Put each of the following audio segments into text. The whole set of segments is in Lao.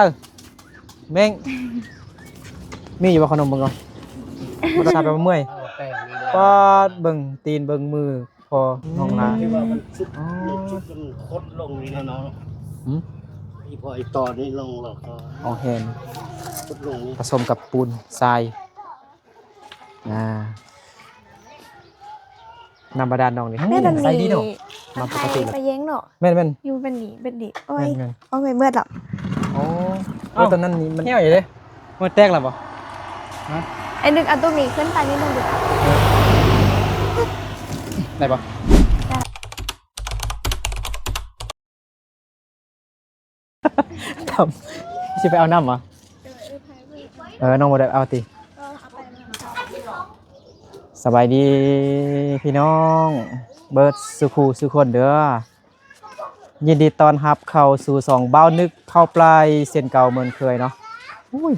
ເອີ ເມັ້ງ ມີຢູ່ບໍ່ຂະໜົມເບິ່ງກ່ອນ ບໍ່ຕ້ອງຖາມແບບວ່າເມື່ອຍ. ປາດ ເບິ່ງຕີນເບິ່ງມື ພໍນ້ອງລາ ຄືວ່າມັນຊຸດ ອໍ ມັນຊຸດ ມັນຄົດລົງນີ້ນະເນາະ. ຫືມ? ອີ່ພໍອີ່ຕອນນີ້ລົງແລ້ວກໍ ອໍ ແຮນ ຄົດລົງນີ້ ປະສົມກັບປູນຊາຍ. ອ່າ ນ້ຳບາດານໜອງນີ້ ແມ່ນ ໃສດີເນາະ ນ້ຳປົກກະຕິ ປາແຍງເນາະ. ແມ່ນໆ ຢູ່ແບບນີ້ ແບບນີ້ ໂອ້ຍ ແມ່ນໆ ເອົາໄປເບິດແລ້ວ. ໂອ້ ເອົ້າ ຕອນນັ້ນນີ້ມັນ ເຫ່ວຢູ່ເດ້. ມັນແຕກແລ້ວບໍ່? ຮະ? ໄອ້ນຶກເອົາຕູ້ໝີຂຶ້ນໄປນິດໜຶ່ງດູ. ໄດ້ບໍ່? ໄດ້. ຊິໄປເອົານ້ຳຫວາ? ເອີ ນ້ອງບໍ່ໄດ້ເອົາຕິ? ສະບາຍດີພີ່ນ້ອງເບິດສູ່ຄູ່ສູ່ຄົນເດີ. ຍິນດີຕ້ອນຮັບເຂົ້າສູ່ຊ່ອງບ່າວນຶກເຂົ້າປາຍເຊັ່ນເກົ່າເໝືອນເຄີຍເນາະ. ໂອ້ຍ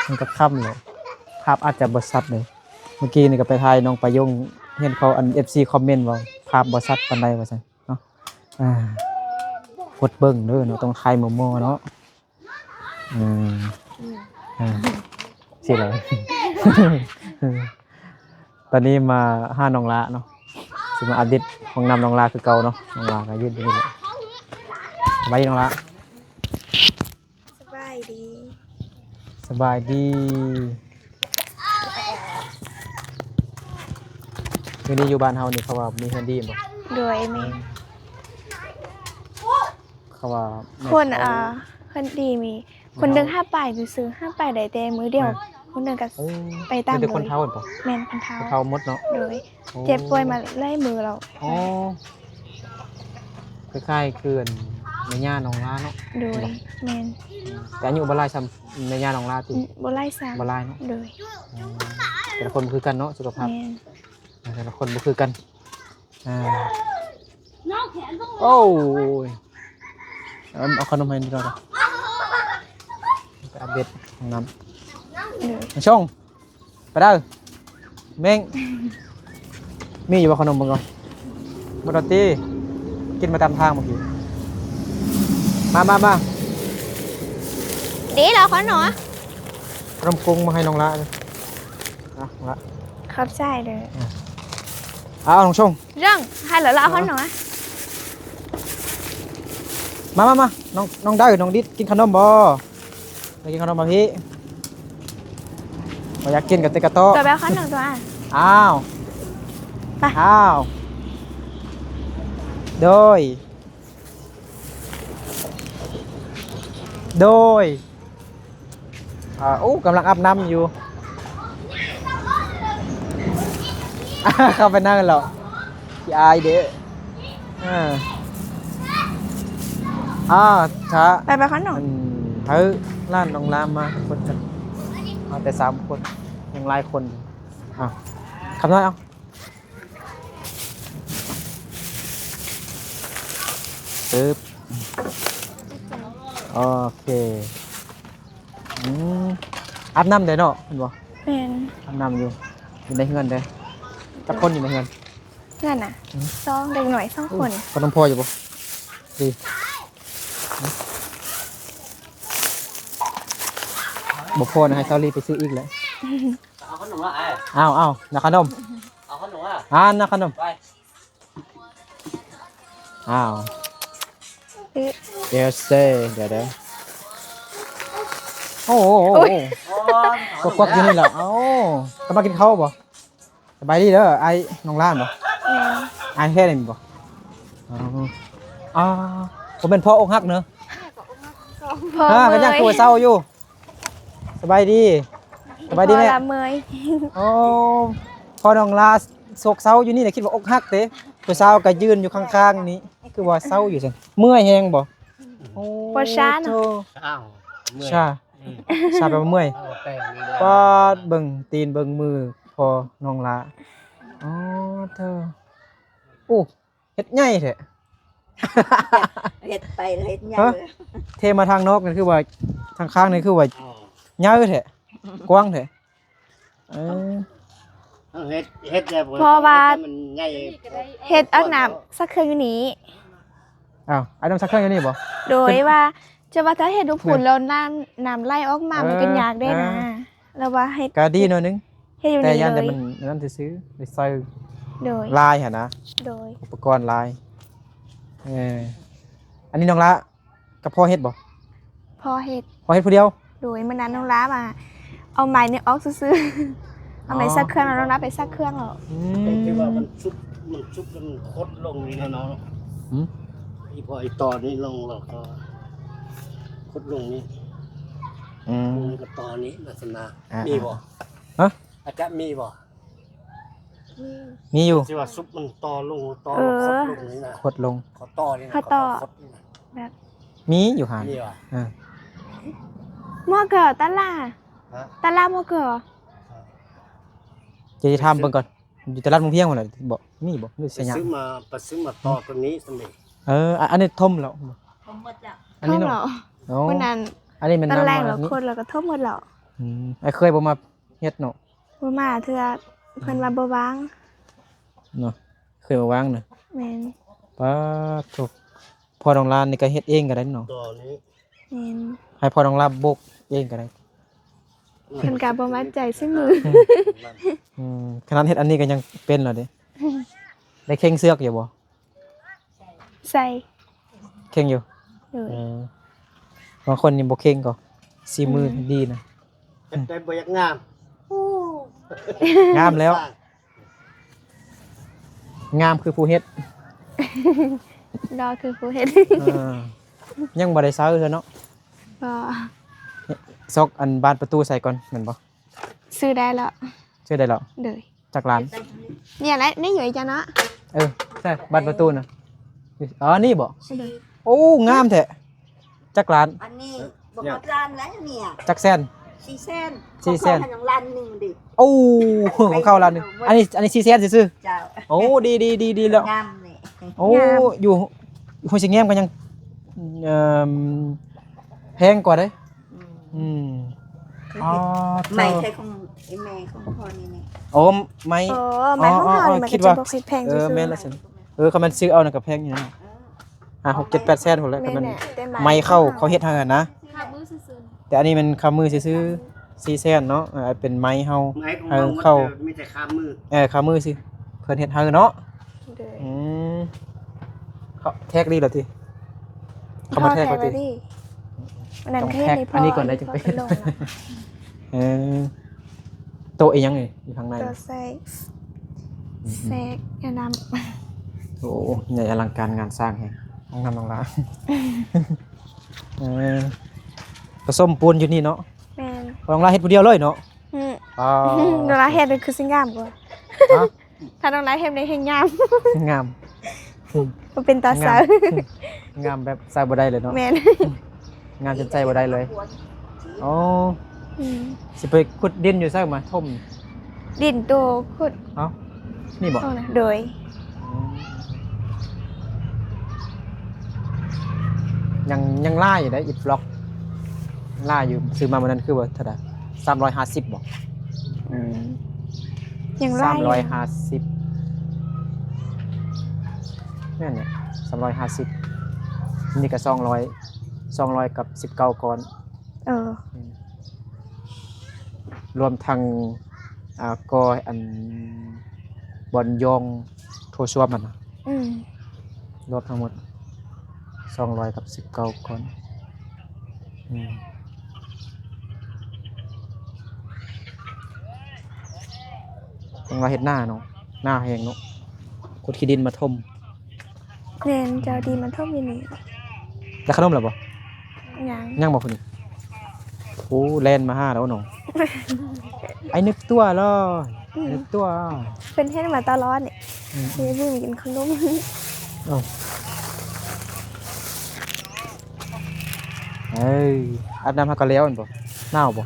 ມັນກໍຄ່ຳແລ້ວ ພາບອາດຈະບໍ່ຊັດເລີຍ. ເມື່ອກີ້ນີ້ກໍໄປຖ່າຍນ້ອງປາຍົງ ເຫັນເຂົາ ອັນ ເອັຟຊີ ຄອມເມັນວ່າພາບບໍ່ຊັດປານໃດວ່າຊັ້ນເນາະ. ອ່າ ກົດເບິ່ງເດີເນາະ ຕ້ອງຖ່າຍມໍ່ໆເນາະ. ອືມ ອືມ ອ່າ ຊິເລີຍ. ຕອນນີ້ມາຫານ້ອງລາເນາະ ຊິມາອັບເດດຫ້ອງນ້ຳນ້ອງລາຄືເກົ່າເນາະ. ນ້ອງລາກໍຢືນຢູ່ນີ້ແຫຼະ. ສະບາຍດີນ້ອງລາ. ສະບາຍດີ. ສະບາຍດີ. ຢູ່ນີ້ຢູ່ບ້ານເຮົານີ້ເຂົາວ່າມີເຮືອນດີແມ່ນບໍ່? ໂດຍ ແມ່ນ. ເຂົາວ່າຄົນ ເອີ ເຮືອນດີມີຄົນໜຶ່ງຫ້າປາຍຊື່ໆ ຫ້າປາຍໄດ້ແຕ່ມື້ດຽວ. ແມ່ນ. ຄົນໜຶ່ງກໍ ໂອ້ ໄປຕ່າງ ມີແຕ່ຄົນເຖົ້າແມ່ນບໍ່? ແມ່ນ ຄົນເຖົ້າ ຄົນເຖົ້າໝົດເນາະ. ໂດຍ. ໂອ້ ເຈັບປ່ວຍມາຫຼາຍມື້ແລ້ວ. ອໍ ຄ້າຍໆຄືອັນແມ່ຍ່ານ້ອງລາເນາະ. ໂດຍ ແມ່ນ. ແຕ່ອາຍຸບໍ່ຫຼາຍສ່ຳແມ່ຍ່ານ້ອງລາຕິ? ອືມ ບໍ່ຫຼາຍສ່ຳ. ບໍ່ຫຼາຍເນາະ. ໂດຍ. ອໍ ແຕ່ລະຄົນບໍ່ຄືກັນເນາະ ສຸຂະພາບ. ແມ່ນ. ແຕ່ລະຄົນບໍ່ຄືກັນ. ອ່າ ໂອ້ຍ ເອົາ ເອົາຂະໜົມໃຫ້ໜ່ອຍ ໄປອັບເດດຫ້ອງນ້ຳ. ໂດຍ. ມາຊົງ ໄປເດີ ເມັ້ງ ມີຢູ່ບໍ່ຂະໜົມເບິ່ງກ່ອນ? ໝົດແລ້ວຕິ? ກິນມາຕາມທາງເມື່ອກີ້. ມາ ມາ ມາ. ເດ້ລະຂະໜົມ ຂະໜົມກຸ້ງມາໃຫ້ນ້ອງລະ. ອ່ະ ນ້ອງລະ ຂອບໃຈເດີ. ອ່າ ເອົາ ນ້ອງຊົງ ເລື່ອງໃຫ້ລະລະ ເອົາຂະໜົມ. ມາ ມາ ມາ ນ້ອງ ນ້ອງໄດ້ ນ້ອງດິດ ກິນຂະໜົມບໍ່? ໄປກິນຂະໜົມມາພີ້ ບໍ່ຢາກກິນກໍເຕະກະໂຕະ ຕົວແບບຂະໜົມຕົວ. ອ້າວ ໄປ ອ້າວ ໂດຍ ໂດຍ. ອ່າ ໂອ້ ກຳລັງອາບນ້ຳຢູ່. ເຂົ້າໄປໃນນັ້ນແລ້ວ ຂີ້ອາຍເດ້. ອ່າ ອ່າ ຖ້າ ໄປ ໄປຂະໜົມ. ອັນ ເອີ ຫຼານນ້ອງລາມາຄົນກັນ ມາແຕ່ສາມຄົນ ຍັງຫຼາຍຄົນ. ອ່າ ຄຳນ້ອຍເອົາ. ປຶບ ໂອເຄ. ອືມ ອາບນ້ຳໄດ້ເນາະ ແມ່ນບໍ່? ແມ່ນ. ອາບນ້ຳຢູ່ ຢູ່ໃນເຮືອນເດ້. ຈັກຄົນຢູ່ໃນເຮືອນ? ເຮືອນນະ ອືມ ສອງ ເດັກນ້ອຍສອງຄົນ. ໂອ້ ຂະໜົມພໍຢູ່ບໍ່? ດີ ບໍ່ພໍນະ ໃຫ້ຊາວລີໄປຊື້ອີກແຫຼະ. ເອົາຂະໜົມລະອ້າຍ. ເອົາ ເອົາ ນະຂະໜົມ. ເອົາຂະໜົມລະ. ອ່າ ນະຂະໜົມ. ໄປ. ອ້າວ ເອີ ເອສເຕ ດຽວໆ ໂອ້ໂຫ ໂອ້ຍ ກວັກໆຢູ່ນີ້ລະ. ເອົ້າ ກຳລັງກິນເຂົ້າບໍ່? ສະບາຍດີເດີ ອ້າຍນ້ອງລານບໍ່? ແມ່ນ. ອ້າຍແທ້ນີ້ບໍ່? ອໍ ອ່າ ບໍ່ແມ່ນພໍ່ອົກຫັກເນີ ພໍ່ ອ່າ ເມີຍ ກໍຍັງຄືວ່າເສົ້າຢູ່. ສະບາຍດີ ສະບາຍດີແມ່. ພໍ່ລະເມີຍ. ໂອ້ ພໍ່ນ້ອງລາໂສກເສົ້າຢູ່ນີ້ນະ ຄິດວ່າອົກຫັກເດ້. ຜູ້ສາວກໍຢືນຢູ່ຂ້າງໆນີ້ ຄືວ່າເສົ້າຢູ່ຊັ້ນ ເມື່ອຍແຮງບໍ່? ໂອ້ ບໍ່ຊາເນາະ ໂທ້ ອ້າວ ເມື່ອຍ ຊາ ອືມ ຊາແປວ່າເມື່ອຍ. ປາດ ເບິ່ງຕີນເບິ່ງມືພໍ່ນ້ອງລາ. ອໍ ເທີ ໂອ້ ເຮັດໃຫຍ່ແທ້. ເຮັດໄປແລ້ວເຮັດໃຫຍ່. ຮະ ເທມາທາງນອກນີ້ຄືວ່າ ທາງຂ້າງນີ້ຄືວ່າ ເອົາ ໃຫຍ່ແທ້ ກວ້າງແທ້. ເອີ ເຮັດ ເຮັດແລ້ວ ເພາະວ່າ ມັນໃຫຍ່ ເຮັດອາບນ້ຳຊັກເຄື່ອງຢູ່ນີ້. ອ້າວ ອາບນ້ຳຊັກເຄື່ອງຢູ່ນີ້ບໍ່? ໂດຍ ວ່າ ຈະວ່າຖ້າເຮັດຢູ່ພຸ້ນແລ້ວນ້ຳ ນ້ຳໄຫຼອອກມາ ເອີ ມັນກໍຍາກເດ້ນະ ເອີ ແລ້ວວ່າເຮັດ ກໍດີໜ້ອຍໜຶ່ງ ເຮັດຢູ່ ແຕ່ ນີ້ ຢ້ານແຕ່ ເລີຍ ມັນ ອັນນັ້ນຊື່ໆ ໄດ້ໃສ່ ໂດຍ ຫຼາຍຫັ້ນນະ ໂດຍ ອຸປະກອນຫຼາຍ ເອີ ອັນນີ້ນ້ອງລະ ກໍພໍເຮັດບໍ່? ພໍເຮັດ ພໍເຮັດຜູ້ດຽວ? ໂດຍ ມື້ນັ້ນນ້ອງລາວ່າເອົາໄມ້ນີ້ອອກຊື່ໆ ເອົາໄມ້ ອໍ ຊັກເຄື່ອງ ແລ້ວນ້ອງລາໄປຊັກເຄື່ອງເອົາ ອືມ ທີ່ວ່າມັນຊຸບ ມັນຊຸບ ມັນຂົດລົງນີ້ນະເນາະ ຫືມ ອີ່ພໍ ອີ່ຕອນນີ້ລົງ ແລ້ວກໍຂົດລົງນີ້ ອືມ ມັນກໍຕອນນີ້ລັກສະນະ ອ່າ ມີບໍ່? ຮະ? ອາດຈະມີບໍ່? ມີຢູ່ ທີ່ວ່າຊຸບມັນຕໍ່ລົງ ຕໍ່ ເອີ ແລ້ວຂົດລົງນີ້ນະ ຂົດລົງ ເຂົາຕໍ່ນີ້ນະ ເຂົາຕໍ່ ເຂົາຕໍ່ຂົດນີ້ນະ ແບບ ມີຢູ່ຫັ້ນ ມີຫວາ? ເອີ ໝໍ້ເກີ ຕະຫຼາດ ຮະ? ຕະຫຼາດໝໍ້ເກີ ຮະ? ຈະຖາມເບິ່ງກ່ອນ ຢູ່ຕະຫຼາດໝູພຽງພຸ້ນແຫຼະ ບໍ່ ມີບໍ່ ຫຼືໄຊຍະ ໄປຊື້ມາ ໄປຊື້ມາຕໍ່ຕົວນີ້ຊັ້ນເດ ເອີ ອັນ ອັນນີ້ຖົມແລ້ວ ຖົມໝົດແລ້ວ ອັນນີ້ເນາະ ຖົມແລ້ວ ໂອ້ ມື້ນັ້ນ ອັນນີ້ແມ່ນ ຕອນແລງແລ້ວ ຄົນແລ້ວກໍຖົມໝົດແລ້ວ ອືມ ອ້າຍເຄີຍບໍ່ມາ ເຮັດເນາະ ບໍ່ມາເທື່ອ ເພິ່ນວ່າບໍ່ວ່າງເນາະ ເຄີຍບໍ່ວ່າງນະ ແມ່ນ ປາດໂທ້ ພໍ່ນ້ອງລານນີ້ກໍເຮັດເອງກໍໄດ້ເນາະ ດອກນີ້ ແມ່ນ ໃຫ້ພໍ່ນ້ອງລາໂບກເອງກໍໄດ້ ເພິ່ນກໍບໍ່ໝັ້ນໃຈຊິມື ອືມ ຂະໜາດເຮັດອັນນີ້ກໍຍັງເປັນແລ້ວເດ້ ໄດ້ເຄັ່ງເຊືອກຢູ່ບໍ່? ໃສ່ ເຄັ່ງຢູ່ ໂດຍ ເອີ ບາງຄົນນີ້ບໍ່ເຄັ່ງກໍ ສີມື ອືມ ດີນະ ເຮັດໄດ້ບໍ່ຢາກງາມ ງາມແລ້ວ ງາມຄືຜູ້ເຮັດ ຫຼໍ່ຄືຜູ້ເຮັດ ເອີ ຍັງບໍ່ໄດ້ໃຊ້ເທື່ອເນາະ ບໍ່ ຊອກອັນບານປະຕູໃສ່ກ່ອນແມ່ນບໍ່? ຊື້ໄດ້ແລ້ວ ຊື້ໄດ້ແລ້ວ ໂດຍ ຈັກລ້ານ? ນີ້ແຫຼະ ນີ້ຢູ່ອີກເນາະ ເອີ ໃສ່ບານປະຕູນະ ອໍ ນີ້ບໍ່? ໂອ້ ງາມແທ້ ຈັກລ້ານ? ອັນນີ້ບໍ່ຮອດລ້ານແລ້ວເນຍ ຈັກແສນ? ສີ່ແສນ ສີ່ແສນ ຂອງເຂົາຫັ້ນຍັງລ້ານໜຶ່ງເດ ໂອ້ ຂອງເຂົາລ້ານໜຶ່ງ ອັນນີ້ ອັນນີ້ສີ່ແສນຊື່ໆ ເຈົ້າ ໂອ້ ດີໆໆໆ ແລ້ວ ງາມນີ້ ໂອ້ ງາມ ຢູ່ຫ້ວຍຊິແງມກໍຍັງ ເອີ່ມ ແພງກວ່າເດ້ ອືມ ອືມ ອໍ ໄມ້ໃຊ້ຂອງອີ່ແມ່ຂອງພໍ່ນີ້ແຫຼະ ໂອ້ ໄມ້ ອໍ ໄມ້ຂອງເຮົານີ້ມັນກໍຈະບໍ່ຄິດແພງ ເອີ ແມ່ນລະຊັ້ນ ເອີ ຄັນແມ່ນຊື້ເອົານັ້ນກໍແພງຢູ່ນະ ເອີ ຫ້າ ຫົກ ເຈັດ ແປດແສນພຸ້ນແຫຼະ ຄັນແມ່ນ ແມ່ນແຫຼະ ແຕ່ໄມ້ ໄມ້ເຂົາ ເຂົາເຮັດໃຫ້ຫັ້ນນະ ຄາບມືຊື່ໆ ແຕ່ອັນນີ້ແມ່ນຄາບມືຊື່ໆ ສີ່ແສນເນາະ ເອີ ເປັນໄມ້ເຮົາ ໄມ້ຂອງເຮົາ ເອີ ມີແຕ່ຄາບມື ເອີ ຄາບມືຊື່ ເພິ່ນເຮັດໃຫ້ເນາະ ໂດຍ ອືມ ເຂົາແທກດີແລ້ວຕິ? ເຂົາມາແທກແລ້ວຕິ? ອັນນັ້ນກໍເຮັດໃຫ້ພໍ່ ອັນນີ້ກ່ອນໄດ້ ຈຶ່ງໄປ ເອີ ໂຕະອີ່ຫຍັງນີ້ຢູ່ທາງໃນ? ໂຕະແຊກ ອືມໆ ແຊກ ແນວນັ້ນ ໂອ້ ໃຫຍ່ອະລັງການງານສ້າງແຮງ ຫ້ອງນ້ຳນ້ອງຫຼ້າ ເອີ ປະສົມປູນຢູ່ນີ້ເນາະ ແມ່ນ ນ້ອງຫຼ້າເຮັດຜູ້ດຽວເລີຍເນາະ ອືມ ອໍ ນ້ອງຫຼ້າເຮັດຄືຊິງາມກວ່າ ຮະ? ຖ້ານ້ອງຫຼ້າເຮັດໄດ້ແຮ່ງງາມ ງາມ ບໍ່ເປັນຕາໃສ່ ງາມ ງາມແບບໃສ່ບໍ່ໄດ້ເລີຍເນາະ ແມ່ນ ງາມຈົນໃສ່ບໍ່ໄດ້ເລີຍ ອໍ ອືມ ຊິໄປຂຸດດິນຢູ່ໃສມາຖົມ? ດິນໂຕຂຸດ ເອົ້າ ນີ້ບໍ່? ໂຕນະ ໂດຍ ອືມ ຍັງ ຍັງຫຼາຍຢູ່ເດ້ ອິດບລັອກ ຫຼາຍຢູ່ ຊື້ມາມື້ນັ້ນຄືວ່າເທົ່າໃດ? ສາມຮ້ອຍຫ້າສິບບໍ່? ອືມ ຍັງຫຼາຍຢູ່ ສາມຮ້ອຍຫ້າສິບ ແມ່ນແຫຼະ ສາມຮ້ອຍຫ້າສິບ ນີ້ກໍສອງຮ້ອຍ ສອງຮ້ອຍກັບສິບເກົ້າກ້ອນ ເອີ ອືມ ລວມທັງ ອ່າ ກໍອັນ ບ່ອນຢອງໂຖສ້ວມຫັ້ນນະ ອືມ ລວມທັງໝົດ ສອງຮ້ອຍກັບສິບເກົ້າກ້ອນ ອືມ ເພິ່ນວ່າເຮັດໜ້າເນາະ ໜ້າແຮງເນາະ ຂຸດຂີ້ດິນມາຖົມ ແມ່ນ ເຈົ້າ ອືມ ດີມາຖົມຢູ່ນີ້ ໄດ້ຂະໜົມແລ້ວບໍ່? ຍັງ ຍັງບໍ່ຄົນນີ້? ໂອ້ ແລ່ນມາຫາແລ້ວເນາະ ໄອ້ນຶກຕົວເນາະ ອືມ ນຶກຕົວ ເພິ່ນເຫັນມາຕະຫຼອດນີ້ ອືມ ຊິເບິ່ງກິນຂະໜົມ ເອົ້າ ເອີ ອາບນ້ຳຫາກໍແລ້ວແມ່ນບໍ່? ໜາວບໍ່?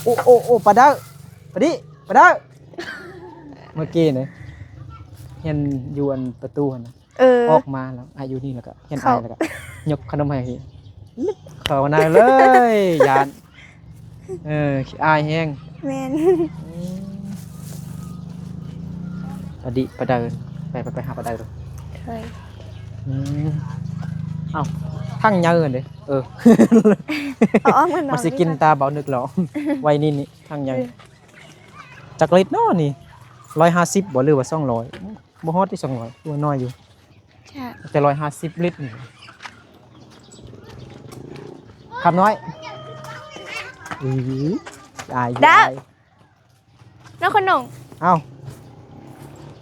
ໂອ້ ໂອ້ ໂອ້ ປາເດີ ປາດິ ປາເດີ ເມື່ອກີ້ນີ້ ເຫັນຢູ່ອັນປະຕູຫັ້ນນະ ເອີ ອອກມາແລ້ວ ອາ ຢູ່ນີ້ແລ້ວກໍເຫັນ ເຂົ້າ ອ້າຍແລ້ວກໍຍົກຂະໜົມໃຫ້ ເຂົ້າໜ້າເລີຍ ຢ້ານ ເອີ ຂີ້ອາຍແຮງ ແມ່ນ ອືມ ປາດິ ປາເດີ ໄປ ໄປ ໄປຫາປາເດີ ໂດຍ ອືມ ເອົ້າ ຖັງໃຫຍ່ເດ້. ເອີ ເອົາອອກມານອກ ມັນຊິກິນຕາເບົານຶກແລ້ວ. ໄວ້ນີ້ ນີ້ຖັງໃຫຍ່. ເອີ ຈັກລິດເນາະນີ້? ຮ້ອຍຫ້າສິບບໍ່ ຫຼືວ່າສອງຮ້ອຍ? ບໍ່ຮອດຕິ ສອງຮ້ອຍ ຄືວ່ານ້ອຍຢູ່. ແຕ່ຮ້ອຍຫ້າສິບລິດນີ້. ຄຳນ້ອຍ. ອື ອາຍ ດາວ ອາຍ. ນ້ອງຂະໜົງ. ເອົ້າ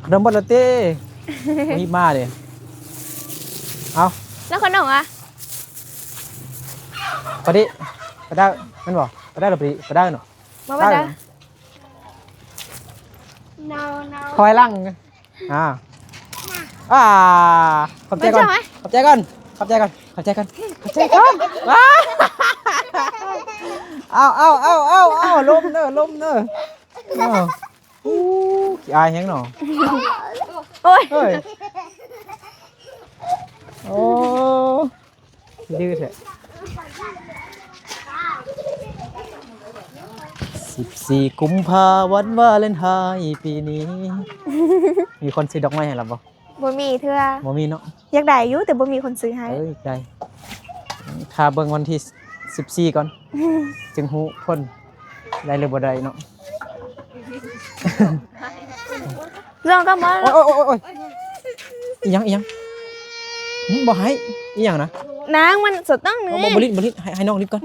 ຂະໜົມເບິດແລ້ວຕິ? ບໍ່ຮີບມາເດ້. ເອົ້າ ນ້ອງຂະໜົງອະ? ປະດິ ປະດາ ແມ່ນບໍ່? ປະດາ ຫຼືປະດິ ປະດາເນາະ? ບໍ່ ປະດາ. ຖອຍຫຼັງ. ອ່າ ອ່າ ຂອບໃຈກ່ອນ ຂອບໃຈກ່ອນ ຂອບໃຈກ່ອນ ຂອບໃຈກ່ອນ ຂອບໃຈກ່ອນ. ເອົາ ເອົາ ເອົາ ເອົາ ລົມເດີ ລົມເດີ. ໂອ້ ຂີ້ອາຍແຮງເນາະ. ໂອ້ຍ ໂອ້ ດື້ແທ້. ສິບສີ່ ກຸມພາ ວັນວາເລັນທາຍປີນີ້ ມີຄົນຊື້ດອກໄມ້ໃຫ້ລະບໍ່? ບໍ່ມີເທື່ອ. ບໍ່ມີເນາະ. ຢາກໄດ້ຢູ່ ແຕ່ບໍ່ມີຄົນຊື້ໃຫ້. ເອີຍ ຢາກໄດ້. ຖ້າເບິ່ງວັນທີສິບສີ່ກ່ອນ ຈຶ່ງຮູ້ຜົນ ໄດ້ຫຼືບໍ່ໄດ້ເນາະ. ລອງກັນບໍ່? ໂອ້ຍ ໂອ້ຍ ໂອ້ຍ ອີ່ຫຍັງ ອີ່ຫຍັງ? ຫຶ ບໍ່ໃຫ້ ອີ່ຫຍັງນະ? ນາງມັນສະຕ້ອງນີ້ ບໍ່ ບໍ່ຫຼິ້ນ ບໍ່ຫຼິ້ນ ໃຫ້ ໃຫ້ນ້ອງຫຼິ້ນກ່ອນ ໃ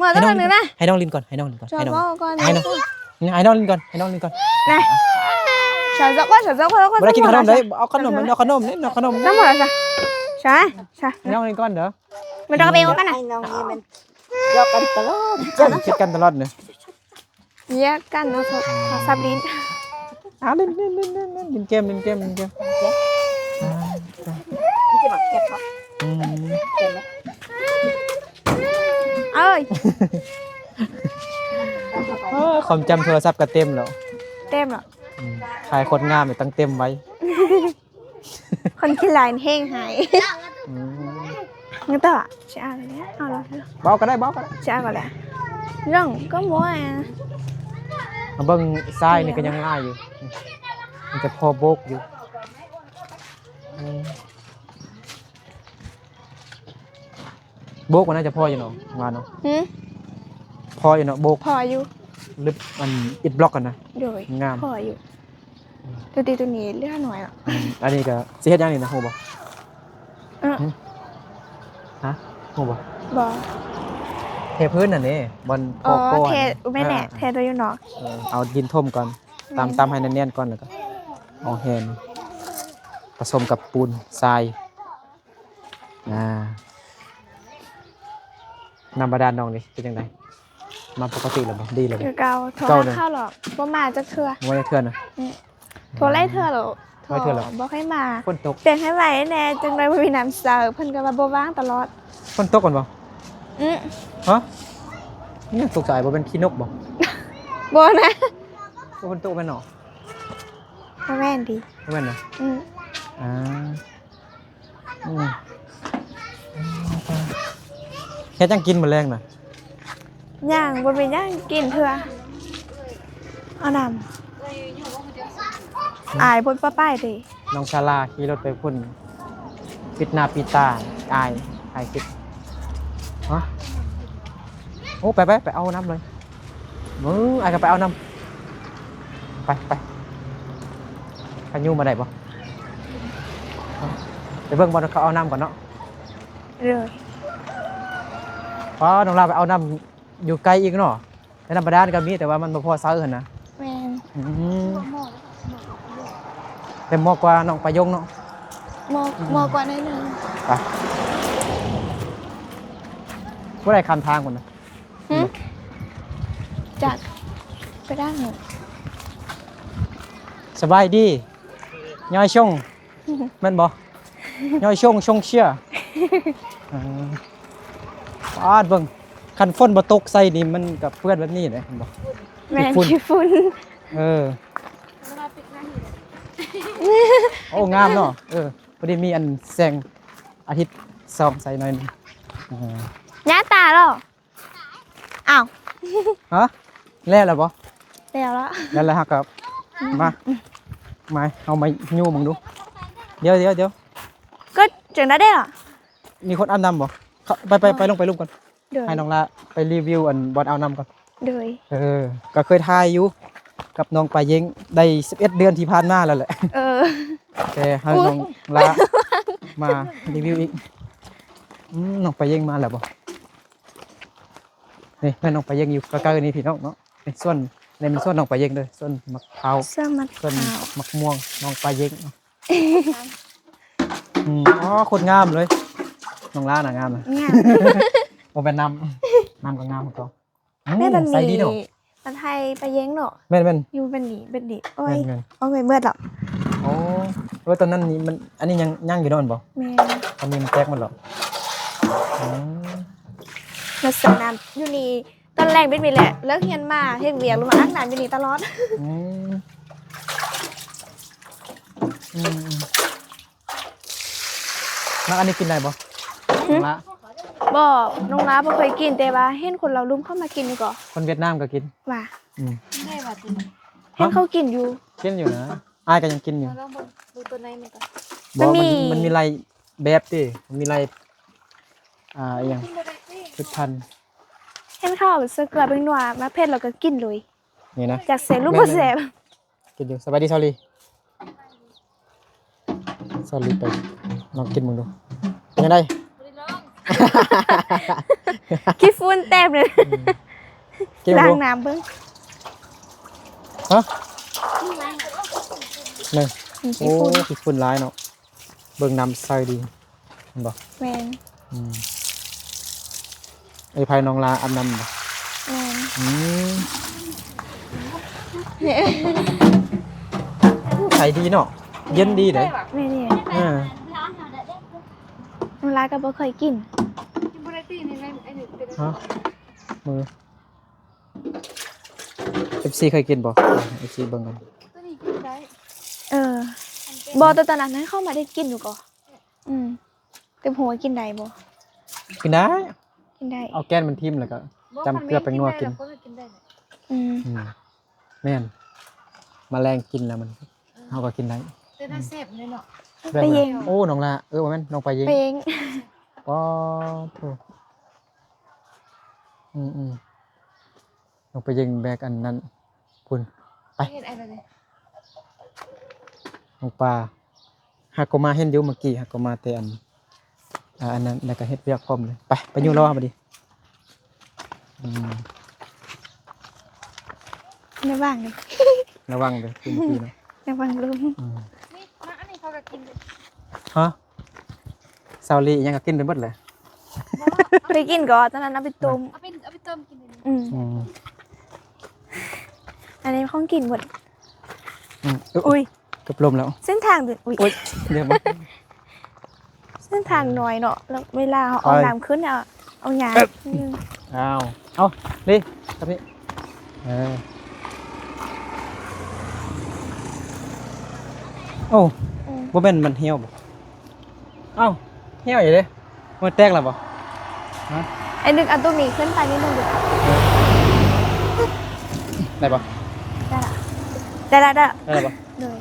ຫ້ນ້ອງຫຼິ້ນກ່ອນ ໃຫ້ນ້ອງຫຼິ້ນກ່ອນ ໃຫ້ນ້ອງຫຼິ້ນກ່ອນ ໃຫ້ນ້ອງ ໃຫ້ນ້ອງຫຼິ້ນກ່ອນ ໃຫ້ນ້ອງຫຼິ້ນກ່ອນ. ນະ ສາວຈັກວ່າ ສາວຈັກວ່າ ບໍ່ໄດ້ກິນຂະໜົມເດ້. ເອົາຂະໜົມ ເອົາຂະໜມເດ້ ເອົາຂະໜົມ. ໃຊ່ ໃຊ່ ໃຫ້ນ້ອງຫຼິ້ນກ່ອນເດີ. ມັນຕ້ອງໄປເອົາກັນນະ ໃຫ້ນ້ອງນີ້ມັນຢອກກັນຕະຫຼອດ ເຈັດກັນຕະຫຼອດເນາະ. ແຍກກັນເນາະ ໂທລະສັບຫຼິ້ນ. ອ່າ ຫຼິ້ນ ຫຼິ້ນ ຫຼິ້ນ ຫຼິ້ນ ຫຼິ້ນເກມ ຫຼິ້ນເກມ ຫຼິ້ນເກມ. ມັນຈະມາແຄບເນາະ. ອືມ ເອີຍ ເອີ ຄວາມຈຳໂທລະສັບກໍເຕັມແລ້ວ ເຕັມແລ້ວ. ອືມ ຖ່າຍໂຄດງາມ ຕ້ອງເຕັມໄວ້. ຄົນຂີ້ລາຍແຮງຫາຍ. ອືມ ຍັງຕໍ່ ຊິເອົາແລ້ວ ເອົາແລ້ວ ເວົ້າກໍໄດ້ ເວົ້າກໍໄດ້ ຊິເອົາກໍແລ້ວ. ນ້ອງກໍບໍ່ອະ ມາເບິ່ງຊາຍນີ້ກໍຍັງຫຼາຍຢູ່ ມັນຈະພໍໂບກຢູ່. ອືມ ໂບກມັນໜ້າຈະພໍຢູ່ເນາະ ວ່າເນາະ. ຫື ພໍຢູ່ເນາະ ໂບກ ພໍຢູ່ ຫຼືອັນອິດບລັອກຫັ້ນນະ. ໂດຍ ງາມ ພໍຢູ່. ອືມ ແຕ່ຕິໂຕນີ້ເຫຼືອໜ້ອຍອະ. ອືມ ອັນນີ້ກໍຊິເຮັດຫຍັງນີ້ນະ ຮູ້ບໍ່? ເອີ ຫຶ ຮະ ຮູ້ບໍ່? ບໍ່ ເທພື້ນຫັ້ນເດ້ ບ່ອນ ອໍ ພໍກໍ ເທ ແມ່ນແຫຼະ ເອີ ເທໂຕຢູ່ນອກ. ເອີ ເອົາດິນຖົມກ່ອນ ອືມ ຕຳ ຕຳໃຫ້ແໜ້ນໆກ່ອນ ແລ້ວກໍເອົາແຮ່ນ ປະສົມກັບປູນຊາຍ. ອ່າ ນ້ຳບາດານນ້ອງນີ້ເປັນຈັ່ງໃດ? ມາປົກກະຕິແລ້ວບໍ່? ດີແລ້ວບໍ່? ຄືເກົ່າ. ໂທຫາເຂົາແລ້ວ ບໍ່ມາຈັກເທື່ອ. ບໍ່ມາຈັກເທື່ອນະ? ອືມ ໂທຫຼາຍເທື່ອແລ້ວ. ຫຼາຍເທື່ອແລ້ວ ບໍ່ຄ່ອຍມາ. ຝົນຕົກ. ແຈ້ງໃຫ້ໄວແດ່ ຈັ່ງໃດບໍ່ມີນ້ຳໃຊ້. ເພິ່ນກໍວ່າບໍ່ວ່າງຕະຫຼອດ. ຝົນຕົກແມ່ນບໍ່? ອືມ ຮະ? ນີ້ຕົກໃຈ ບໍ່ແມ່ນຂີ້ນົກບໍ່? ບໍ່ນະ. ຝົນຕົກແມ່ນເນາະ? ບໍ່ແມ່ນຕິ? ບໍ່ແມ່ນນະ? ອືມ ອ່າ. ອືມ ເຮັດຫຍັງກິນມື້ແລງນະ? ຍັງບໍ່ມີຫຍັງກິນເທື່ອ. ເອົານ້ຳ ອາຍພຸ້ນ ປະໄປຕິ. ນ້ອງຊາລາຂີ່ລົດໄປພຸ້ນ ປິດໜ້າປິດຕາ ອາຍ ອາຍຄິດ. ຮະ? ໂອ້ ໄປ ໄປ ໄປເອົານ້ຳເລີຍ. ເບິ່ງ ອ້າຍກໍໄປເອົານ້ຳ. ໄປ ໄປ ພາຍຸມາໄດ້ບໍ່? ໄປເບິ່ງບ່ອນເຂົາເອົານ້ຳກ່ອນເນາະ. ເລີຍ ປ້າ ນ້ອງລາໄປເອົານ້ຳຢູ່ໄກອີກເນາະ. ແຕ່ນ້ຳບາດານກໍມີ ແຕ່ວ່າມັນບໍ່ພໍໃຊ້ຫັ້ນນະ. ແມ່ນ. ອືມ ແຕ່ເໝາະກວ່ານ້ອງປາຍົງເນາະ. ເໝາະ ອືມ ເໝາະກວ່າໜ້ອຍໜຶ່ງ. ໄປ ຜູ້ໃດຂ້າມທາງພຸ້ນນະ? ຫຶ ຈັກ ໄປດ້ານນີ້. ສະບາຍດີ ຍາຍຊົງ ແມ່ນບໍ່? ຍາຍຊົງ ຊົງເຊຍ. ເອີ ປາດ ເບິ່ງ ຄັນຝົນບໍ່ຕົກໃສ່ນີ້ ມັນກໍເປື້ອນແບບນີ້ເດ້ ເຫັນບໍ່? ແມ່ນ ຂີ້ຝຸ່ນ ຂີ້ຝຸ່ນ. ເອີ ໂອ້ ງາມເນາະ. ເອີ ພໍດີມີອັນແສງອາທິດສ່ອງໃສ່ໜ້ອຍໜຶ່ງ. ເອີ ຍາຕາເນາະ. ອ້າວ ຮະ? ແລ້ວລະບໍ່? ແລ້ວລະ. ແລ້ວລະ ເຮົາກໍ ອືມ ມາ ມາ ເຮົາມາຍູ້ເບິ່ງດູ. ດຽວ ດຽວ ດຽວ ກໍຈັ່ງໃດເດລະ? ມີຄົນອາບນ້ຳບໍ່? ໄປ ໄປ ໄປລົງໄປລຸ່ມກ່ອນ ໂດຍ ໃຫ້ນ້ອງລາໄປຣີວິວອັນບ່ອນອ່າວນ້ຳກ່ອນ ໂດຍ ເອີ ກໍເຄີຍຖ່າຍຢູ່ກັບນ້ອງປາເຢັງ ໄດ້ສິບເອັດເດືອນທີ່ຜ່ານມາແລ້ວແຫຼະ ເອີ ແຕ່ໃຫ້ນ້ອງລາມາຣີວິວອີກ ອືມ ນ້ອງປາເຢັງມາແລ້ວບໍ່? ນີ້ ເຮືອນນ້ອງປາເຢັງຢູ່ໃກ້ໆນີ້ພີ່ນ້ອງເນາະ ເປັນສວນ ນີ້ແມ່ນສວນນ້ອງປາເຢັງເດີ ສວນໝາກພ້າວ ສວນໝາກ ສວນໝາກມ່ວງນ້ອງປາເຢັງ ອືມ ອໍ ໂຄດງາມເລີຍ ນ້ອງລານະງາມນະ ງາມ ບໍ່ແມ່ນນ້ຳ ນ້ຳກໍງາມຄືເກົ່າ ອືມ ແມ່ນແບບນີ້ ໃສດີເນາະ ມັນໃຫ້ປາເຢັງເນາະ ແມ່ນໆ ຢູ່ແບບນີ້ ແບບນີ້ ໂອ້ຍ ແມ່ນໆ ເອົາໄປເບິດແລ້ວ ໂອ້ ເອີ ຕອນນັ້ນນີ້ມັນ ອັນນີ້ຍັງ ຍັງຢູ່ເນາະ ແມ່ນບໍ່? ແມ່ນ ຕອນນີ້ມັນແຕກໝົດແລ້ວ ອືມ ລັກສະນະຢູ່ນີ້ ຕອນແລງເປັນແບບນີ້ແຫຼະ ເລີກຮຽນມາເຮັດວຽກ ຫຼືວ່າອາບນ້ຳຢູ່ນີ້ຕະຫຼອດ ອືມ ອືມ ອືມ ມັກອັນນີ້ກິນໄດ້ບໍ່? ຫຶ? ນ້ອງລາ ບໍ່ ນ້ອງລາບໍ່ເຄີຍກິນ ແຕ່ວ່າເຫັນຄົນລາວລຸ່ມເຂົາມາກິນຢູ່ກໍ ຄົນຫວຽດນາມກໍກິນ ວ່າ ອືມ ກິນໄດ້ວ່າຕົວນີ້ ເຫັນເຂົາກິນຢູ່ ກິນຢູ່ນະ ອ້າຍກໍຍັງກິນຢູ່ ລອງເບິ່ງ ເບິ່ງຕົວໃນມັນກ່ອນ ບໍ່ ມັນມີ ມັນ ມັນມີຫຼາຍແບບຕິ ມັນມີຫຼາຍ ອ່າ ອີ່ຫຍັງ ພືດພັນ ເຫັນເຂົາເອົາໃສ່ເກືອແປ້ງນົວ ໝາກເຜັດ ແລ້ວກໍກິນເລີຍ ນີ້ນະ ຈັກແຊບຫຼືບໍ່ແຊບ ກິນຢູ່ ສະບາຍດີ ຊາວລີ ຊາວລີໄປລອງກິນເບິ່ງດູ ເປັນຈັ່ງໃດ? ບໍ່ໄດ້ລອງ ຂີ້ຝຸ່ນເຕັມເລີຍ ອືມ ກິນເບິ່ງດູ ລ້າງນ້ຳເບິ່ງ ຮະ ນີ້ ໂອ້ ຂີ້ຝຸ່ນ ຂີ້ຝຸ່ນຫຼາຍເນາະ ເບິ່ງນ້ຳໃສດີ ແມ່ນບໍ່? ແມ່ນ ອືມ ເອີ ໃຜນ້ອງລາອາບນ້ຳບໍ່? ແມ່ນ ອືມ ໃສດີເນາະ ເຢັນດີເດ້ ແມ່ນນີ້ ເອີ ນ້ອງລາກໍບໍ່ເຄີຍກິນ ກິນບໍ່ໄດ້ຕິ ນີ້ ອັນນີ້ເປັນ ຮະ ມື ເອັຟຊີ ເຄີຍກິນບໍ່? ເອັຟຊີ ເບິ່ງກັນ ຕົວນີ້ກິນໄດ້ ເອີ ບໍ່ ແຕ່ຕອນນັ້ນເຂົາມາໄດ້ກິນຢູ່ກໍ ອືມ ແຕ່ບໍ່ຮູ້ວ່າກິນໄດ້ບໍ່? ກິນໄດ້ ກິນໄດ້ ເອົາແກ່ນມັນຖິ້ມ ແລ້ວກໍຈ້ຳເກືອແປ້ງນົວກິນ ອືມ ອືມ ແມ່ນ ມາແລງກິນແລ້ວມັນ ເຮົາກໍກິນໄດ້ ແຕ່ໜ້າແຊບເລີຍເນາະ ແບບ ປາເຢັງ ໂອ້ ນ້ອງລາ ເອີ ບໍ່ແມ່ນ ນ້ອງປາເຢັງ ປາເຢັງ ປາໂທ້ ອືມໆ ນ້ອງປາເຢັງແບກອັນນັ້ນ ພຸ້ນ ໄປ ເຮັດໄອ້ແບບນີ້ ນ້ອງປາ ຫາກໍມາເຫັນຢູ່ເມື່ອກີ້ ຫາກໍມາແຕ່ອັນ ອ່າ ອັນນັ້ນ ແລ້ວກໍເຮັດວຽກພ້ອມເລີຍ ໄປ ໄປຢູ່ລາວບັດນີ້ ອືມ ລະວັງເດີ ລະວັງເດີ ກິນເມື່ອກີ້ເນາະ ລະວັງລົມ ອືມ ນີ້ ມາອັນນີ້ເຂົາກໍກິນເດ້ ຮະ? ຊາວລີຫຍັງກໍກິນໄປໝົດແຫຼະ ໄປກິນກໍຕອນນັ້ນເອົາໄປຕົ້ມ ເອົາໄປ ເອົາໄປຕົ້ມກິນ ອືມ ອືມ ອັນນີ້ຂອງກິນໝົດ ອືມ ອຸ້ຍ ເກືອບລົ້ມແລ້ວ ເສັ້ນທາງ ອຸ້ຍ ອຸ້ຍ ດຽວມາ ເສັ້ນທາງນ້ອຍເນາະ ແລ້ວເວລາເຮົາເອົານ້ຳຂຶ້ນ ເອົາ ເອົາຫຍ້າ ເອີ ເອົາ ເອົາ ນີ້ ກັບນີ້ ເອີ ໂອ້ ອືມ ບໍ່ແມ່ນມັນຫ່ຽວບໍ່? ເອົ້າ ຫ່ຽວຢູ່ເດ້ ມັນແຕກແລ້ວບໍ່? ຮະ? ໄອ້ນຶກເອົາຕົວໝີຂຶ້ນໄປນິດໜຶ່ງດູ ໄດ້ບໍ່? ໄດ້ລະ ໄດ້ລະ ໄດ້ລະ ໄດ້ລະບໍ່? ໂດຍ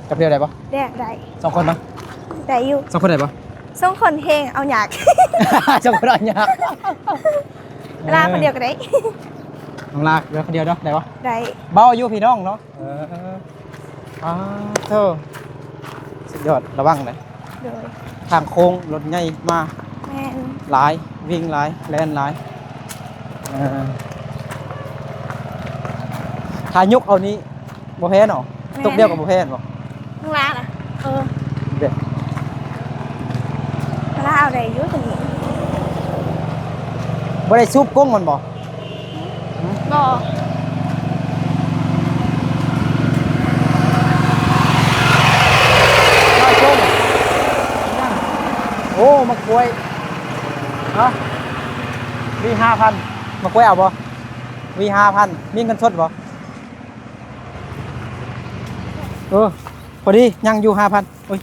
ຈັບດຽວໄດ້ບໍ່? ໄດ້ ໄດ້ ສອງຄົນບໍ່? ໄດ້ຢູ່ ສອງຄົນໄດ້ບໍ່? ສອງຄົນແຮງເອົາຍາກ ສອງຄົນເອົາຍາກ ລາຄົນດຽວກໍໄດ້ ເອີ ນ້ອງລາເດີຍວຄົນດຽວເນາະ ໄດ້ບໍ່? ໄດ້ ເບົາຢູ່ພີ່ນ້ອງເນາະ ເອີ ອ້າໂທ້ ສຸດຍອດ ລະວັງເດີ ໂດຍ ທາງໂຄ້ງລົດໃຫຍ່ມາ ແມ່ນ ຫຼາຍ ວິ່ງຫຼາຍ ແລ່ນຫຼາຍ ເອີ ຖ້າຍົກເອົານີ້ບໍ່ແພ້ເນາະ ແມ່ນ ຕົກດຽວກໍບໍ່ແພ້ແມ່ນບໍ່? ຂ້າງລ່າງນະ ເອີ ເດ້ ລາວໄດ້ຢູ່ຕົວນີ້ ບໍ່ໄດ້ສູບກົງມັນບໍ່? ບໍ່ ໂອ້ ໝາກກ້ວຍ ຮະ ວີຫ້າພັນ ໝາກກ້ວຍເອົາບໍ່? ວີຫ້າພັນ ມີເງິນສົດບໍ່? ເອີ ພໍດີຍັງຢູ່ຫ້າພັນ ໂອ້ຍ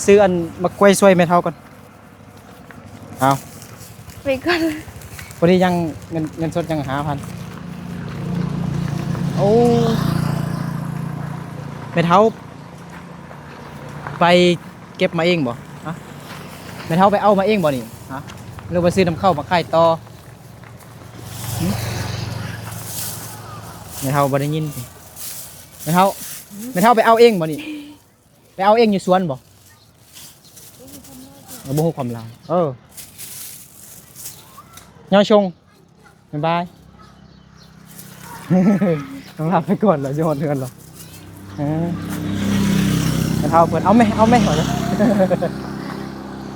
ຊື້ອັນໝາກກ້ວຍຊ່ວຍແມ່ເຖົ້າກ່ອນ ເອົາ ໄປກ່ອນ ພໍດີຍັງເງິນ ເງິນສົດຍັງຫ້າພັນ ໂອ້ ແມ່ເຖົ້າໄປເກັບມາເອງບໍ່? ຮະ? ແມ່ເຖົ້າໄປເອົາມາເອງບໍ່ນີ້? ຮະ? ຫຼືວ່າຊື້ນຳເຂົ້າມາຂາຍຕໍ່? ຫຶ? ແມ່ເຖົ້າບໍ່ໄດ້ຍິນຕິ? ແມ່ເຖົ້າ ແມ່ເຖົ້າໄປເອົາເອງບໍ່ນີ້? ໄປເອົາເອງຢູ່ສວນບໍ່? ເອີ ບໍ່ຮູ້ຄວາມລາວ. ເອີ ຍ້ອນຊົງ. ບາຍບາຍ. ຕ້ອງລາໄປກ່ອນແລ້ວ ຊິຮອດເຮືອນແລ້ວ. ເອີ ແມ່ເຖົ້າເພິ່ນ ເອົາແມ ເອົາແມ ວ່າຊັ້ນ.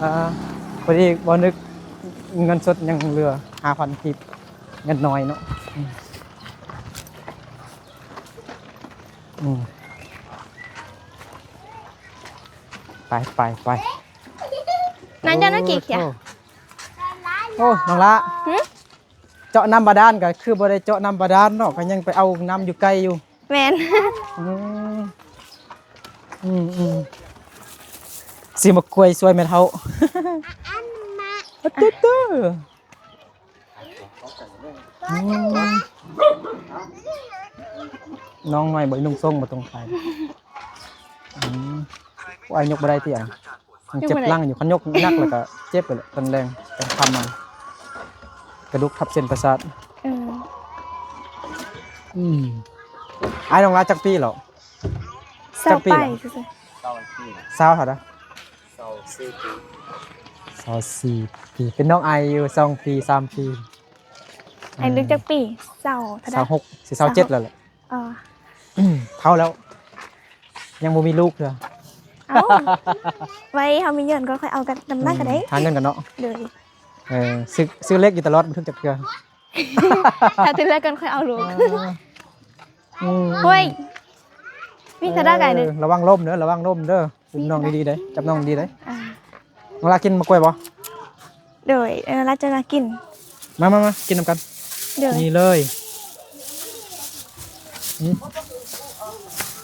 ອ່າ ພໍດີບໍ່ນຶກ ເງິນສົດຍັງເຫຼືອຫ້າພັນກີບ ເງິນນ້ອຍເນາະ. ອືມ ອືມ ໄປ ໄປ ໄປ. ນັ້ນເຈົ້າໜ້າກີ້ຂຽວ. ໂອ້ ໂອ້ ນ້ອງຫຼ້າ. ຫຶ? ເຈາະນ້ຳບາດານກໍຄືບໍ່ໄດ້ເຈາະນ້ຳບາດານເນາະ ກໍຍັງໄປເອົານ້ຳຢູ່ໄກຢູ່. ແມ່ນ. ອືມ ອືມ ອືມ ຊິມາກວຍຊ່ວຍແມ່ເຖົ້າ. ອືມ ນ້ອງນ້ອຍບໍ່ນຸ່ງສົ້ງບໍ່ຕົງໄປ. ອືມ ໂອ້ຍ ຍົກບໍ່ໄດ້ຕິ ອັນ ຍັງເຈັບຫຼັງຢູ່ ຄັນຍົກໜັກແລ້ວກໍເຈັບໄປແຫຼະ ຕອນແລງຕອນຄ່ຳມາ ກະດູກທັບເສັ້ນປະສາດ. ເອີ ອືມ ອ້າຍນ້ອງຫຼ້າຈັກປີແລ້ວ? ຊາວປາຍຊື່ໆ. ຊາວເທົ່າໃດ? ຊາວສີ່ປີ. ຊາວສີ່ປີ ເປັນນ້ອງອ້າຍຢູ່ສອງປີ ສາມປີ. ອ້າຍລຶກຈັກປີ? ຊາວເທົ່າໃດ? ຊາວຫົກ ຊິຊາວເຈັດແລ້ວແຫຼະ. ອໍ ເຖົ້າແລ້ວ ຍັງບໍ່ມີລູກເທື່ອ. ເອົ້າ ໄວ້ເຮົາມີເງິນກ່ອນ ຄ່ອຍເອົາກັນນຳໜ້າກໍໄດ້. ອືມ ຫາເງິນກັນເນາະ. ໂດຍ. ເອີ ຊື້ ຊື້ເລກຢູ່ຕະຫຼອດ ບໍ່ຖືກຈັກເທື່ອ. ຖ້າຖືກເລກກ່ອນຄ່ອຍເອົາລູກ. ເອີ ອືມ ໂອ້ຍ ມີກະດາກໄກເດີ. ເອີ ລະວັງລົ້ມເດີ ລະວັງລົ້ມເດີ. ຈັບນ້ອງດີໆເດີ ຈັບນ້ອງດີໆເດີ. ອ່າ ນ້ອງຫຼ້າກິນໝາກກ້ວຍບໍ່? ໂດຍ ເອີ ລາຈະມາກິນ. ມາ ມາ ມາ ກິນນຳກັນ. ໂດຍ. ນີ້ເລີຍ. ຫຶ?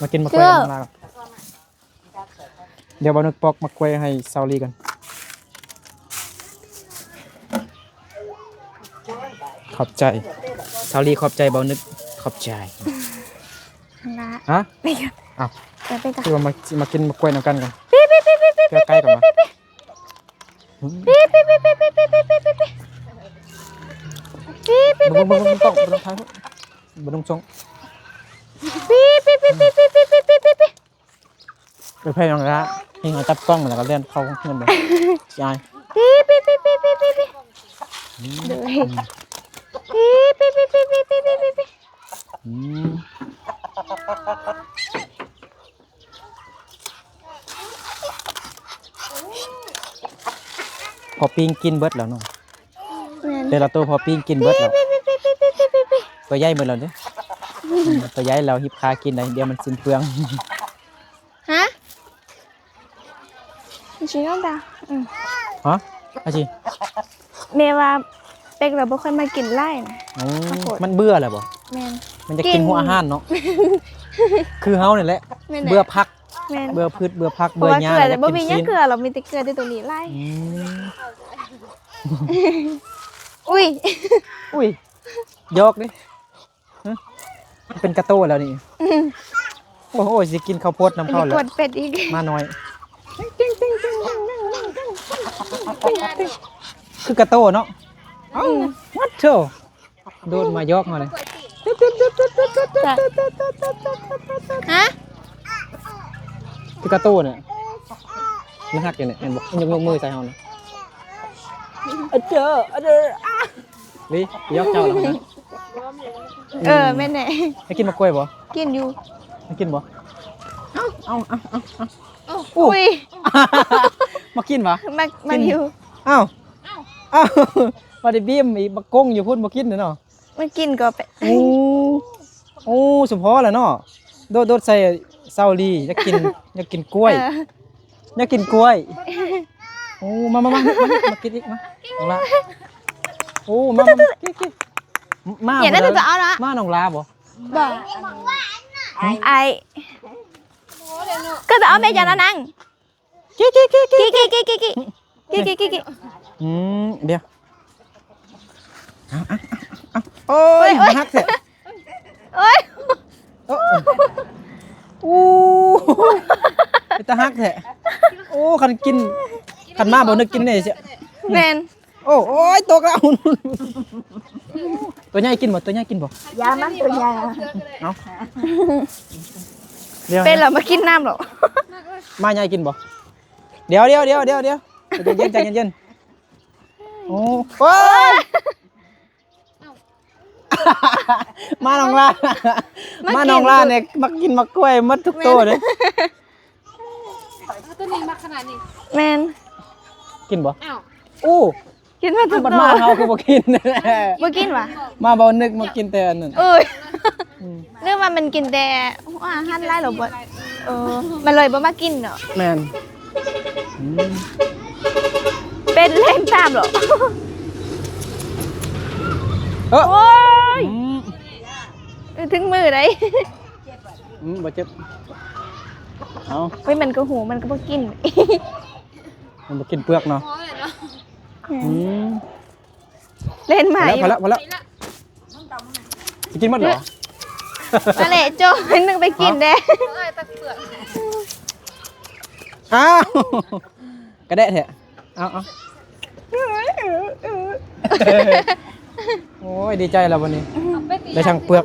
ມາກິນໝາກກ້ວຍນຳນ້ອງຫຼ້າ. ດຽວບ່າວນຶກປອກໝາກກ້ວຍໃຫ້ສາວລີກ່ອນ. ຂອບໃຈ. ສາວລີຂອບໃຈ ບ່າວນຶກຂອບໃຈ. ລະ ຮະ? ໄປກັນ. ອ້າວ ໄປກັນ. ຄືວ່າມາ ຊິມາກິນໝາກກ້ວຍນຳກັນກ່ອນ. ປີ້ໆໆໆໆໆໆໆ. ເພື່ອໃກ້ກັນມາ. ປີ້ໆໆໆໆໆໆໆ. ປີ້ໆໆໆໆໆໆໆ. ບໍ່ຕ້ອງຖ່າຍຮູບ ບໍ່ຕ້ອງສົ່ງ. ປີ້ໆໆໆໆໆ. ເອີ ແພງລະ ເຮັດໃຫ້ຈັບກ້ອງແລ້ວກໍແລ່ນເຂົ້າເຮືອນເລີຍ. ຊິອາຍ. ປີ້ໆໆໆໆໆໆ. ອືມ ໂດຍ. ປີ້ໆໆໆໆໆໆ. ອືມ ພໍປີ້ງກິນເບິດແລ້ວເນາະ. ແມ່ນ. ແຕ່ລະໂຕພໍປີ້ງກິນເບິດແລ້ວ. ປີ້ໆໆໆໆໆ. ຕົວໃຫຍ່ເບິດແລ້ວເດ້. ອືມ ຕົວໃຫຍ່ແລ້ວ ຮີບຄາກິນໄດ້ ດຽວມັນສິ້ນເປືອງ. ຮະ? ມັນຊິນ້ອງດາ. ອືມ ຮະ? ອາຊີ ແມ່ວ່າເປັກລະບໍ່ຄ່ອຍມາກິນຫຼາຍນະ. ໂອ້ ມັນເບື່ອແລ້ວບໍ່? ແມ່ນ. ມັນຢາກກິນຫົວອາຫານເນາະ. ຄືເຮົານີ້ແຫຼະ. ແມ່ນແຫຼະ. ເບື່ອຜັກ. ແມ່ນ. ເບື່ອພືດ ເບື່ອຜັກ ເບື່ອຫຍ້າ. ບໍ່ວ່າເກືອ ບໍ່ມີຫຍັງເກືອ ເຮົາມີແຕ່ເກືອແຕ່ໂຕນີ້ຫຼາຍ. ອືມ ອຸ້ຍ ອຸ້ຍ ຢອກເດ້. ຮະ? ເປັນກາໂຕແລ້ວນີ້. ອືມ ໂອ້ໂຫ ຊິກິນເຂົ້າໂພດນຳເຂົາແລ້ວ. ກວນເປັດອີກ. ໝານ້ອຍ ຄືກາໂຕເນາະ. ເອົ້າ ອືມ ວັດໂທ ໂດດມາຢອກເຮົາເລີຍ. ຮະ? ຄືກາໂຕນີ້ ມັນຮັກຢູ່ນີ້ ເຫັນບໍ່? ມັນຍົກ ຍົກມືໃສ່ເຮົານະ. ອະເຈີ ອະເດີ ອາ ລີ ຢອກເຈົ້າແລ້ວນະ. ເອີ ອືມ ແມ່ນແຫຼະ. ໄດ້ກິນໝາກກ້ວຍບໍ່? ກິນຢູ່. ໄດ້ກິນບໍ່? ເອົາ ເອົາ ເອົາ ເອົາ ເອົາ. ໂອ້ ອຸ້ຍ ມາກິນບໍ່? ມາ ມາຢູ່. ເອົ້າ ເອົ້າ ບໍ່ໄດ້ບີມອີກ ບັກກົງຢູ່ພຸ້ນບໍ່ກິນເນາະ. ມັນກິນກໍໄປ. ໂອ້ ໂອ້ ສົມພໍແລ້ວເນາະ. ໂດດ ໂດດໃສ່ເຊົາລີ ຢາກກິນ ຢາກກິນກ້ວຍ. ເອີ ຢາກກິນກ້ວຍ. ໂອ້ ມາ ມາ ມາ ມາ ມາກິນອີກ ມາ ນ້ອງລາ. ໂອ້ ມາ ມາ ມາ ກິນ ກິນ. ມາ ເອົາລະ ມານ້ອງລາບໍ່? ບໍ່ ໄອ້ ກໍຈະເອົາແມ່ຈັນນະນັ່ງ. ກິ ກິ ກິ ກິ ກິ ກິ ກິ ກິ ກິ ກິ ກິ ກິ ກິ ກິ ກິ ອືມ ດຽວ ເອົາ ເອົາ ເອົາ ເອົາ ໂອ້ຍ ໂອ້ຍ ມັນຮັກແທ້. ໂອ້ຍ ໂອ້ ໂອ້ ເປັນຕາຮັກແທ້. ໂອ້ ຄັນກິນ ຄັນມາບໍ່ນຶກກິນນີ້ຊິ ແມ່ນ ໂອ້ ໂອ້ຍ ຕົກແລ້ວ ຕົວໃຫຍ່ກິນບໍ່? ຕົວໃຫຍ່ກິນບໍ່? ຢ່າມັນຕົວໃຫຍ່ ເອົາ ດຽວ ເປັນແລ້ວມາກິນນ້ຳເນາະ ມາໃຫຍ່ກິນບໍ່? ດຽວ ດຽວ ດຽວ ດຽວ ດຽວ ໃຈເຢັນໆ ໃຈເຢັນໆ ໂອ້ ໂອ້ຍ ມານ້ອງລາ ມານ້ອງລານີ້ມັກກິນໝາກກ້ວຍໝົດທຸກໂຕເດ້ ເອົາ ຕົວນີ້ມັກຂະໜາດນີ້ ແມ່ນ ກິນບໍ່? ອ້າວ ໂອ້ ກິນໝົດທຸກໂຕ ມາເຮົາຄືບໍ່ກິນ ບໍ່ກິນຫວາ? ມາບໍ່ນຶກ ມາກິນແຕ່ອັນນັ້ນ ໂອ້ຍ ອືມ ນຶກວ່າມັນກິນແຕ່ອາຫານຫຼາຍແລ້ວບໍ່ ເອີ ມັນເລີຍບໍ່ມາກິນເນາະ ແມ່ນ ອືມ ເປັນແລ່ນຕາມເນາະ ເອີ ໂອ້ຍ ອືມ ເອີ ເຖິງມືໄດ໋ ອືມ ບໍ່ເຈັບ ເອົາ ເຮີ້ຍ ມັນກໍຮູ້ ມັນກໍບໍ່ກິນ ມັນບໍ່ກິນເປືອກເນາະ ອືມ ອືມ ເລ່ນມາ ພໍແລ້ວ ພໍແລ້ວ ພໍແລ້ວ ຊິກິນໝົດແລ້ວຫວາ? ນັ້ນແຫຼະ ໂຈ້ ໜຶ່ງໄປກິນແດ່ ອ້າວ ກະແດະແທ້ ເອົາ ເອົາ ໂອ້ຍ ດີໃຈແລ້ວບັດນີ້ ໄດ້ທັງເປືອກ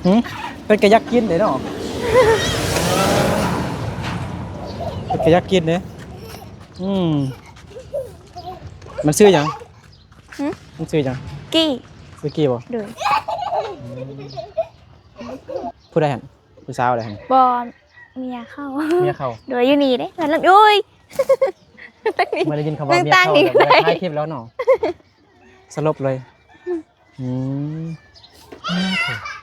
ຫຶ ເປັດກະຢາກກິນເດ້ເນາະ ເປັດກະຢາກກິນເດ້ ອືມ ມັນຊື່ຫຍັງ? ຫຶ ມັນຊື່ຫຍັງ? ກີ້ ຊື່ກີ້ບໍ່? ໂດຍ ຜູ້ໃດຫັ້ນ? ຜູ້ສາວໃດຫັ້ນ? ບໍ່ ເມຍເຂົາ ເມຍເຂົາ ໂດຍ ຢູ່ນີ້ເດ້ ເຮືອນລຳ ໂອ້ຍ ເມື່ອໄດ້ຍິນຄຳວ່າເມຍເຂົາ ແບບວ່າຖ່າຍຄລິບແລ້ວເນາະ ສະຫຼົບເລີຍ ອືມ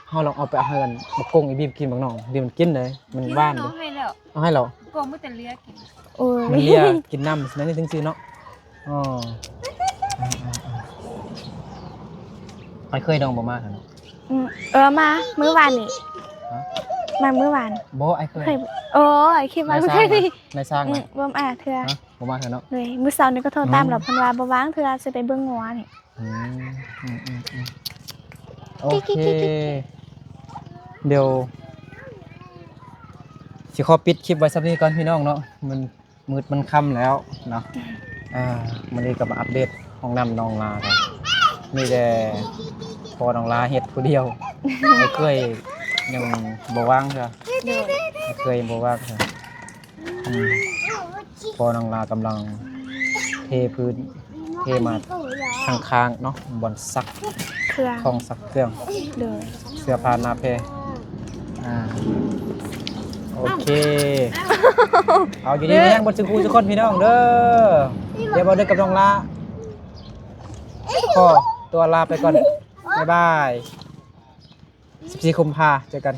ເຮົາລອງເອົາໄປໃຫ້ອັນບັກກົງອີບີບກິນ ບັກນ້ອງບີບມັນກິນເດ້ ມັນຫວານເດ້ ເອົາໃຫ້ແລ້ວ ເອົາໃຫ້ແລ້ວ ກົງມີແຕ່ເລຍກິນ ໂອ້ຍ ມັນເລຍກິນນ້ຳ ນັ້ນນີ້ຊື່ໆເນາະ ອໍ ອ້າຍເຄີຍນ້ອງບໍ່ມາເນາະ ອືມ ເອີ ມາມື້ວານນີ້ ຮະ ມາມື້ວານ ບໍ່ ອ້າຍເຄີຍ ເຄີຍ ໂອ້ຍ ຄິດວ່າ ນາຍຊ້າງ ເຄີຍ ນາຍຊ້າງ ອືມ ນະ ບໍ່ມາເທື່ອ ຮະ ບໍ່ມາເທື່ອເນາະ ໂດຍ ມື້ເຊົ້ານີ້ກໍໂທຕາມແລ້ວ ອືມ ເພິ່ນວ່າບໍ່ວ່າງເທື່ອ ຊິໄປເບິ່ງງົວນີ້ ອືມ ອືມ ອືມ ອືມ ໂອເຄ ດຽວຊິຂໍປິດຄລິບໄວ້ສ່ຳນີ້ກ່ອນພີ່ນ້ອງເນາະ ມັນ ມືດມັນຄ່ຳແລ້ວເນາະ ອ່າ ມື້ນີ້ກໍມາອັບເດດຫ້ອງນ້ຳນ້ອງລາ ມີແຕ່ພໍ່ນ້ອງລາເຮັດຜູ້ດຽວ ອ້າຍເຄີຍຍັງບໍ່ວ່າງເທື່ອ ໂດຍ ອ້າຍເຄີຍຍັງບໍ່ວ່າງເທື່ອ ອືມ ພໍ່ນ້ອງລາກຳລັງເທພື້ນ ເທມາຂ້າງໆເນາະ ບ່ອນຊັກເຄື່ອງ ຂອງຊັກເຄື່ອງ ໂດຍ ເສື້ອຜ້າໜ້າແພ ອ່າ ໂອເຄ ເອົາ ຢູ່ດີມີແຮງເບິດສູ່ຜູ້ທຸກຄົນພີ່ນ້ອງເດີ ດຽວເວົ້າເດີກັບນ້ອງລາ ຂໍຕົວລາໄປກ່ອນ ບາຍບາຍ ສິບສີ່ ກຸມພາ ເຈີກັນ.